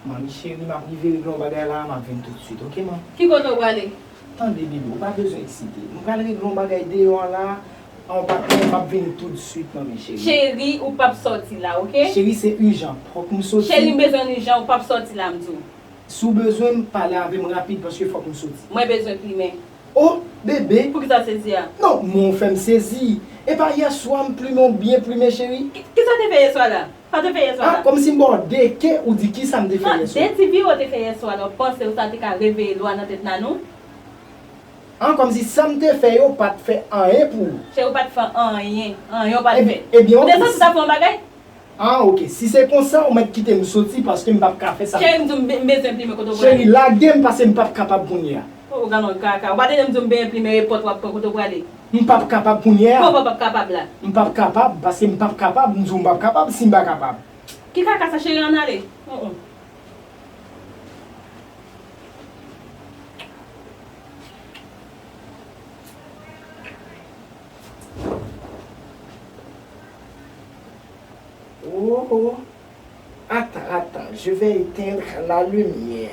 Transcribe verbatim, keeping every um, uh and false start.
Manmi cheri, m ap rive regle yon bagay la, m ap vin toutswit, oke, man? Ki kote w prale? Tande, bebe, ou pa bezwen eksite. M pral regle yon bagay deyò an la, an w pa konnen, m ap vin toutswit, manmi cheri. Cheri, ou p ap sòti la, oke? Cheri, se ijan. Fòk m soti. Cheri, m bezwen ijan, ou p ap sòti la, m di w. Si w bezwen m, pale avè m rapid, paske fòk m soti. Mwen bezwen plimen. Oh, bebe! Poukisa w sezi a? Non, men w fè m sezi. E pa yèswa m plimen w byen plimen, cheri? Kisa w te fè yèswa la? Sa w te fè yèswa la? Ah, kòmsi m ba w de ke, ou di kisa m te fè yèswa. Non, de ti vire w te fè yèswa la, w panse w sa te ka reveye lwa nan tèt Nanou? Ah, kòmsi sa m te fè yo pa t fè anyen pou ou. Cheri, ou pa t fè anyen. Anyen w pa t fè. Ebyen, ebyen, Ou te santi w t ap fè yon bagay? Ah, oke. Si se konsa, ou mèt kite m soti paske m p ap ka fè sa. Cheri, m di w m be- m bezwen plimen, kote w prale? Cheri, lage m paske m p ap kapab kounye a. Oh, gade yon kaka. Ou pa te di m di w m benyen plimen e pòt w ap pran, kote w prale? M p ap kapab kounye a. Kòman w p ap kapab la? M p ap kapab, paske m p ap kapab, m di w m p ap kapab, si m pa kapab. Ki kaka sa, cheri, ann ale. Oh, oh. Oh, oh. Attends, attends, je vais éteindre la lumière.